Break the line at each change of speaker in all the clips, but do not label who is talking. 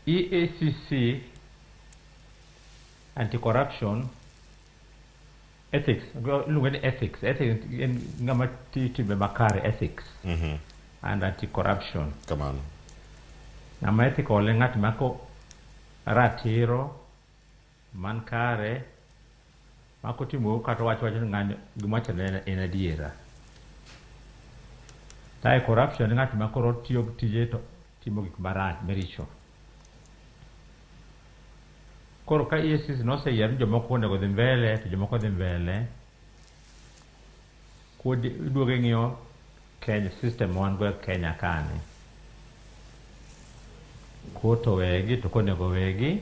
EACC anti-corruption ethics iluongo ni ethics. Ethics en ng'ama tiyo timbe makare, ethics and anti-corruption.
Kamano.
Ng'ama ethical en ng'at mako ratiro man kare makotimo kata wach wacho ni ng'ani gima wacho ne en adiera. Tae corruption en ng'at ma koro tiyo tije to timo gik marach maricho. Koro ka EACC noseyiero ni jomoko onego dhi mbele to jomoko dhi mbele, kod iduogo ing'iyo Kenya system wan go e Kenya kani. Court owegi to konego wegi,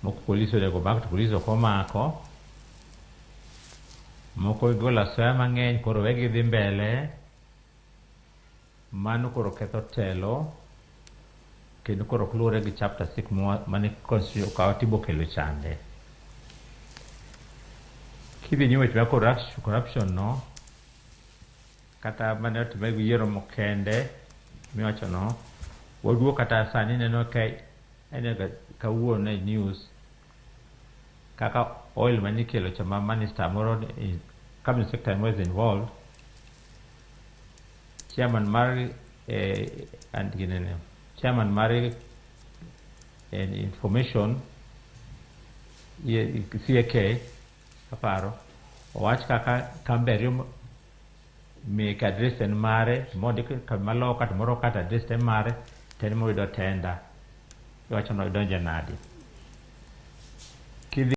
moko polis onego mak to polis ok omako, moko igolo asoya mang'eny koro wegi dhi mbele. Mano koro ketho telo kendo koro ok luwore gi chapter 6 mane constitution okaw tibo kelo chande. Kidhi nyime weche mag corruption no kata mane otimre gi yiero mokende miwacho no waduogo kata sani ineno ka ineno kawuono e news kaka oil manikelo cha ma minister moro cabinet secretary moro is involved, chairman mar and ginene chairman mar information CAK aparo owach kaka kambi ariyo mek address en mare mondik kambi maloka to moro kata address en mare to en moyudo tenda iwacho ni odonje nadi.